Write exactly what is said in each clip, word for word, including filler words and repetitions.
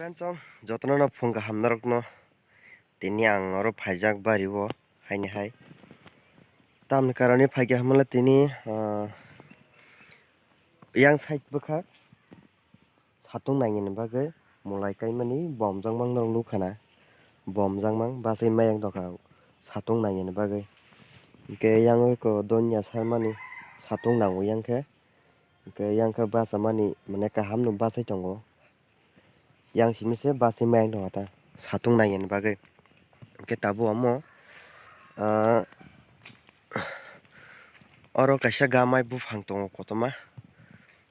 Friends, jotono no phung kaham norokno. Tini ang oro phaijak bari o, haini hai. Tamni karani phaikha hwnmale tini, ah, yang side bwkha satung nainani bagwi mulai kaimani bomjakmang norok nukha na. Bomjakmang bachai maya wng tongkha satung nainani bagwi. Hwnkhe yang eko donya sarmani satung nango yang khe. Hwnkhe yang khe bachamani mane kaham no bachai tongo. Yang simi se bachai maya wng tongkha ta satung nainani bagwi. Hwnkhe tabuk omo, ah, oro kaisa gamai buphang tongo kotorma.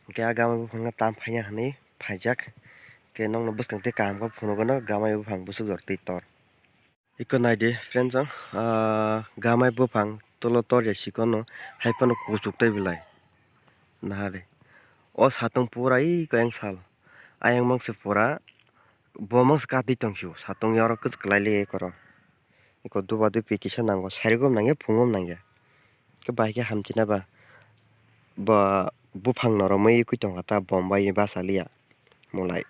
Hwnkhe ah gamai buphang no tam phaina hinwi phaijak. Hwnkhe nokni bwskang tei kaham khe phunukgwno gamai buphang bwswk jora twi tor. Eko naidi friends, ang, ah, gamai buphang tolo torya sikono hai phano kuchuk tei belai. Nahari. O satung pura eko yang sal. Ayang mangse pura bo mangse katwi tongsio. Satung yorok kwchwk kwlai le eko ro. Eko duba dupi kisa nango. Sairigom nangya, phungom nangya. Khe bahai khe hamtina ba, ba buphang noromwi ekwi tongkha ta, bombai bachaliya mulai.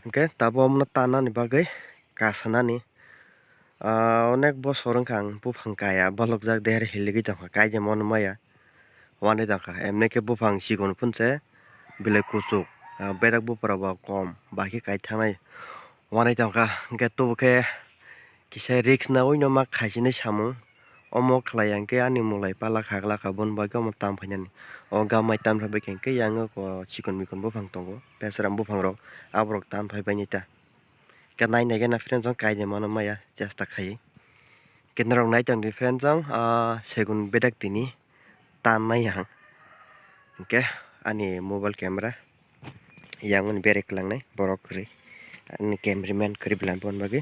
Hwnkhe tabuk omono tannani bagwi kasanani, ah, onek bosor wngkha ang buphang kaya, bolokjak der hiligwi tongkha, kaijak mano maya, wanwi tongkha. Emni khe buphang chikon phunse belai kuchuk, ah, berak buphang rok bo kom, bahai khe kai thangnai wanwi tongkha. Hwnkhe tubukhe kisa risk nawi no ma khaisinai samung. Omo khlai ya hwnkhe ani mulai pala khagla kha, boni bagwi omo tam phainani. O gamai tam phaibakhe hwnkhe yang o chikon mikon buphang tongo, pesram buphang rok, aborok tam phaibainai ta. Khe nai naikhe na friends, ang kainwi mano maya chesta khai. Khe norok nai tongdi friends, ang, ah, segun bedak tini tannai ang. Hwnkhe ani mobile camera yang mani berek kwlangnai borok kwrwi. Ani cameraman kwrwi belai boni bagwi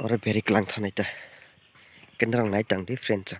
oro berek kwlang thanai ta. Khe norok nai tongdi friends.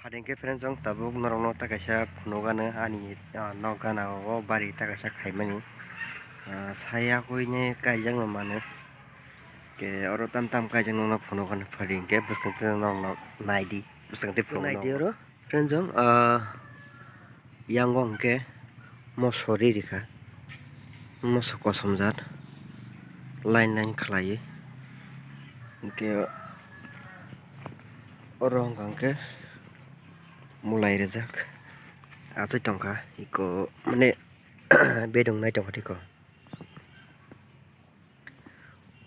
Phating khe friends, ang tabuk norokno ta kaisa phunukgano ani, ah, nok gana o bari ta kaisa khaimani. Ah, saya koine kaijakno mano. Ke oro tam tam kaijakno phunukgano phating khe bwskang twi norokno naidi, bwskang twi phunukgano naidi oro. Friends, ang, ah, yango hwnkhe moso ri rikha, moso kosom jat line line khlaiwi, hwnkhe oro hwnkha hwnkhe mulai rijak achai tongkha iko, mane bedung nai tongkha tiko.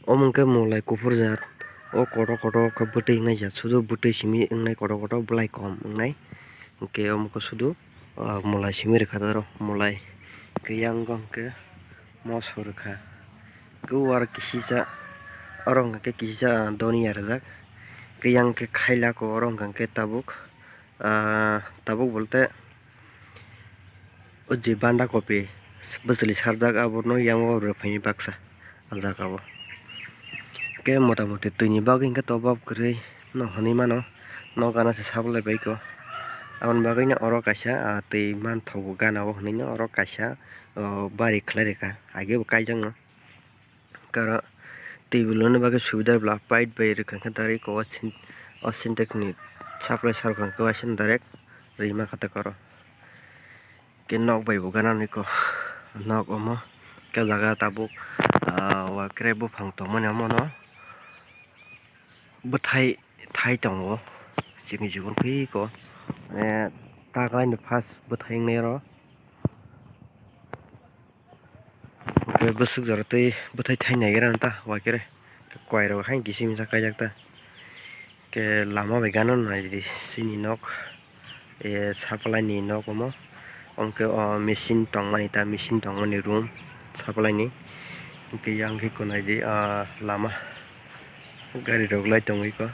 Omo hwnkhe mulai kuphur jat. O kotor kotor khe bwtwi wngnai jat. Sudu bwtwi simi wngnai kotor kotor, bwlai kom wngnai. Hwnkhe omo khe sudu, ah, mulai simi rwkha oro, mulai. Hwnkhe yang hwnkhe moso rwkha. Hwnkhe o aro kisisa, oro hwnkhe kisisa donya rwjak. Hwnkhe yang khe khailako oro hwnkhe tabuk, ah, tabuk bolte O je banda kopi bwchwlwi sarjak, abono yango rwphaini baksa o jaga o. Khe mota moti twini bagwi hwnkhe to obab kwrwi no hwnwi mano, nok gana se sabolai baikho. Aboni bagwino oro kaisa, ah, twi manthogo gana o hwnwi no oro kaisa, oh, bari khlai rikha, agebo kaijakno. Karo twi bolongni bagwi subida bwla pipe bai rwkha khe direct o sin-, o sintex ni supply sarwkha khe waisa direct rima kha ta karo. Khe nok bai bo gana niko nok omo khe jaga tabuk, ah, wakre buphang tongmani omono bwthai thai tongo chini jibon phiko, eh, taklaini first bwthai wngnai oro. Hwnkhe bwswk jora twi bwthai thai naigra ta wakere, koirok haino kisa misa kaijak ta. Khe lama bai gana naidi chini nok, eh, supply ni nok omo. Hwnkhe o machine tongmani ta, machine tongmani room supply ni. Hwnkhe yang khe ko naidi, ah, lama gari rok lai tongwi ko.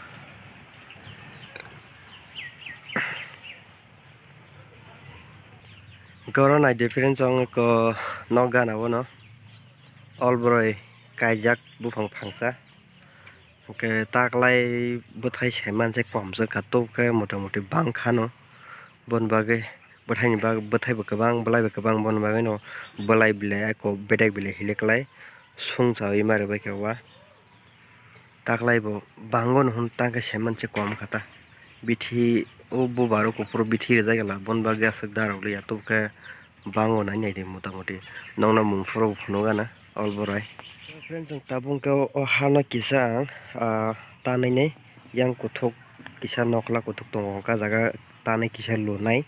Hwnkhe oro naidi friends, ang eko nok gana o no all boroi kaijak buphang phangsa. Hwnkhe taklai bwthai saiman se kom se kha, tok khe mota moti bang kha no. Boni bagwi bwthaini bag-, bwthai bo kwbang, bwlai bo kwbang, boni bagwi no bwlai belai eko bedek belai hile klai sung chawi ma rwbai kha wa. Taklai bo bango no hwn tang khe saiman se kom kha ta. Bithi o bubar o kuphur bithi rijak la, boni bagwi aswk darok liya, tok khe bango nai nai di mota moti. Nokno mung phuru bo phunuk gana all boroi. Friends, chwng tabuk khe o hano kisa ang, ah, tanwi nai yang kuthuk kisa nokla kuthuk tongo, hwnkhe ah jaga tanwi kisa lunai.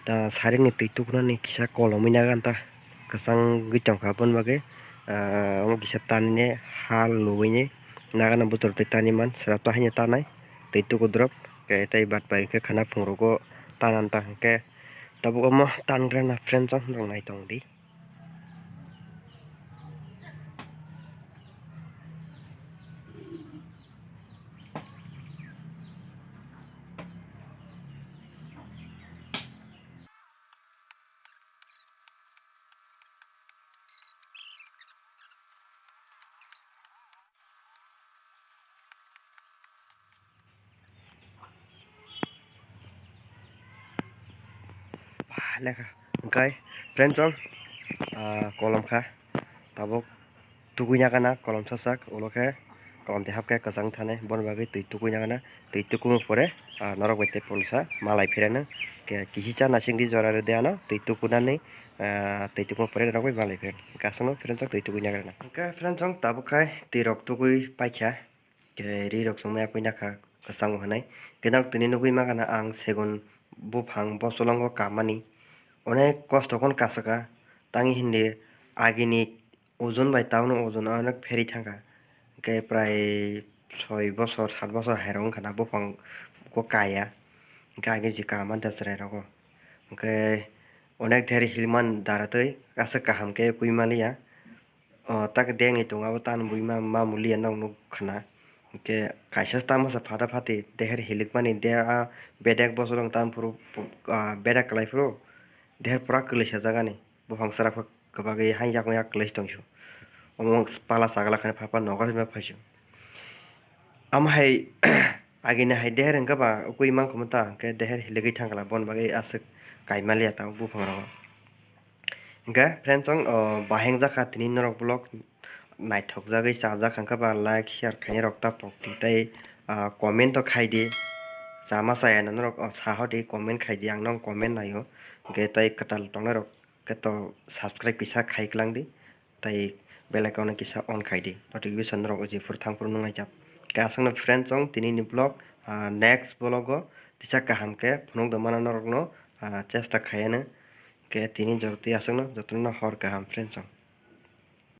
Ta saring ni twi tuknani kisa kolomwi nagan ta kwchangwi tongkha, aboni bagwi, ah, omo kisa tanine ha luwini nagana buchor twi taniman, srap ta haino tanai twi tuku drop, khe tei bad bai khe khana phungrogo tanan ta hwnkhe tabuk omo tangrena friends, chwng naitongo di. Lekha. Hwnkhe friend chong, ah, kolom kha. Tabuk tukui nagana kolom sasak, ulo khe kolom twi hap khe kwchang thani, boni bagwi twi tukui nagana. Twi tukuma pore, ah, norok bai tei polsa malai phirano. Khe kisi cha nasing di jora rwdi ano, twi tukunani, ah, twi tukuma pore norok bai malai phirano. Hwnkhe aswkno friend chong twi tukui nagrana. Hwnkhe friend chong tabuk khai twi rok tukui paikha. Khe ri rok chwngma yakui nakha kwchango hwnwi. Khe norok tini nugui mankha na ang segun buphang bosolongo kamani. Onek kosto khon kasaka. Tangwi hindi agini ojon bai tabukno ojon onek pherwi thangkha. Hwnkhe prai soi bosor, sat bosor hairok wngkha na buphang kok kaya. Hwnkhe age je kama da chwrai rogo. Hwnkhe onek ther hilman daratwi aswk kaham khe kui maliya. O tak dengni tongo abo tan bui ma, ma mulia nog nuk khna. Hwnkhe kaisa tamo sa phata phati deher hilikmani de a bedek bosorong tan phuru, ah, bedek kwlai phuru deher pura kwlwi sajagani. Buphang chwrak khe kwbagwi hai yakung yak kwlwi tongsu. Omo pala chagla khani phapa nogo hwnwi phaisu. Amo hai agini hai deher hwnkhe ba ukui mankhumu ta hwnkhe deher hiligwi thangkla, bon bagwi aswk kaimaliya ta buphang rogo. Hwnkhe friends chong, o, baheng jakha tini norok vlog naithok jagwi chajak hwnkhe ba like share khainai rok ta pokti tei, ah, comment o khaidi. Chama chaya no norok, o, sahodi comment khaidi, ang nong comment naio. Hwnkhe tei kwtal tongnai rok khe to subscribe kisa khai kwlangdi. Tei bell icon no kisa on khaidi, notification rok jephuru thangphuru nungnai jak. Khe aswkno friend chong tini ni vlog, ah, next vlog o tisa kaham khe phunuk da mana norok no, ah, chesta khaiya no. Khe tini joroti aswkno jotono hor kaham friend chong.